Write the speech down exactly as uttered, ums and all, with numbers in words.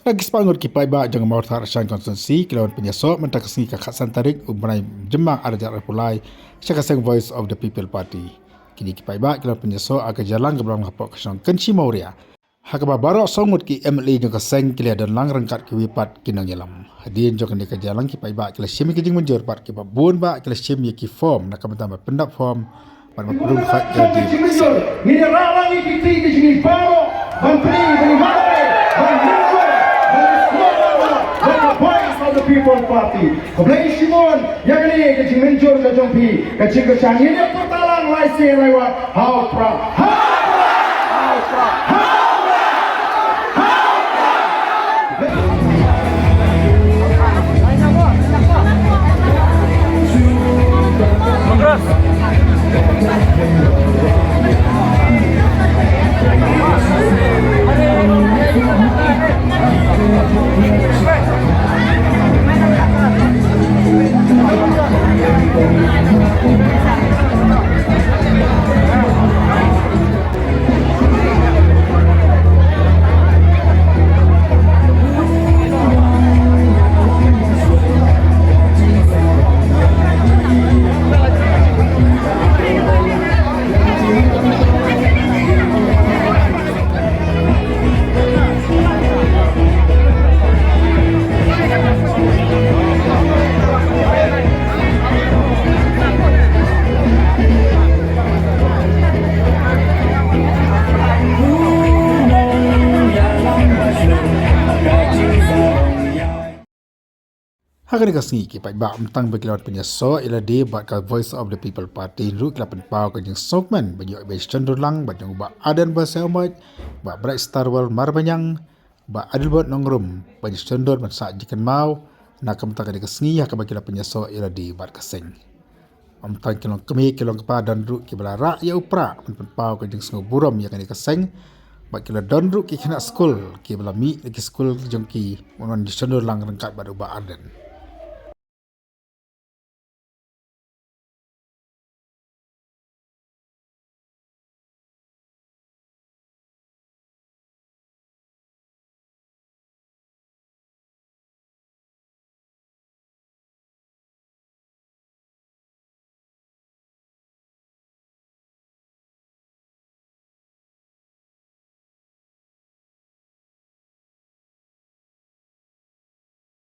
Da ki spah ngut ki paidbah jong ka Mawthadraishan Constituency ki la wan pynïasoh mynta ka sngi ka khatsan tarik u bnai Jymmang arhajar arphew lai sha ka seng Voice of the People Party. Kine ki paidbah ki la wan pynïasoh ha ka jingïalang kaba long hapoh ka shnong Kynshi Mawria, ha kaba baroh saw ngut ki M L A jong ka seng ki la don lang ryngkat kiwei pat ki nongïalam. Hadien jong kane ka jingïalang ki paidbah ki la shim ïa ka jingmynjur bad kiba bun bah ki la shim ïa ki form na ka bynta ban pyndap form bad ban pynrung khot ïa ka jingmynjur. Ngin ïa rah lang ïa ki kti ki jong ngi baroh ban plie, ban ïa marwei, ban mynjur, ban ïa sngewbha, ban ïa Voice of the People Party. Khublei shibun ïa kane ka jingmynjur ka jong phi. Ka jingkyrshan, ngin ïa pyrta lang lai sien lai wat. Ha u Prah, ha u Prah, ha u Prah, ha u Prah, ha u Prah. Ha kane ka sngi ki paidbah ym tang ba ki la wan pynïasoh ïa lade bad ka Voice of the People Party, ruh ki la pynpaw ka jingsngewkmen ban ïoh ban shon dur lang bad jong u Bah Ardent Basaiawmoit, Bah Brightstarwell Marbaniang, Bah Adelbert Nongrum ban shon dur ban sah jingkynmaw na ka bynta kane ka sngi ha kaba ki la pynïasoh ïa lade bad ka seng. Ym tang ki longkmie ki longkpa, don ruh kiba la rah ïa u Prah ban pynpaw ka jingsngewburom ïa kane ka seng. Bad ki la don ruh ki khynnah skul kiba la mih na ki skul jong ki ban wan shon dur lang ryngkat bad u Bah Ardent.